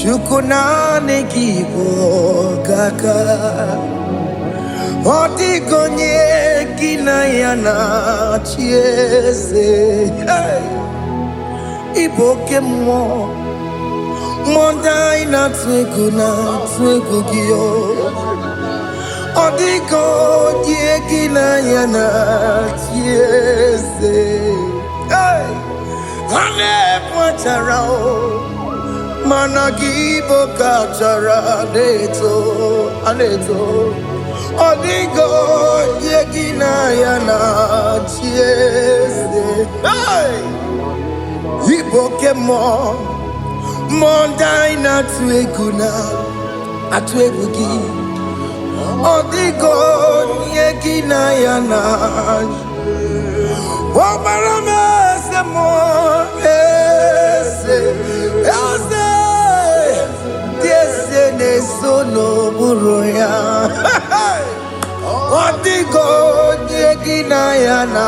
Chukwu, naanị gị bụ ọkaka. Ọ dịghị onye gị na ya na-achị eze. Hey! Ịbụ oke mmụọ, mmụọ ndị anyị na-atụ egwu na-atụ egwu gị o. Ọ dịghị onye gị na ya na-achị eze. Hey! Ha na-ebu achara o, mana gị bụ ka achara na-eto, a na-eto. Ọ dịghị onye gị na ya na-achị eze. Hey! Ịbụ oke mmụọ, mmụọ ndị anyị na-atụ egwu na atụ egwu gị. Ọ dịghị onye gị na ya na. Ọbara m, eze mmụọ, eze, eze dị, eze na-eso n'okpuru ya. Ọ dịghị onye gị na ya na.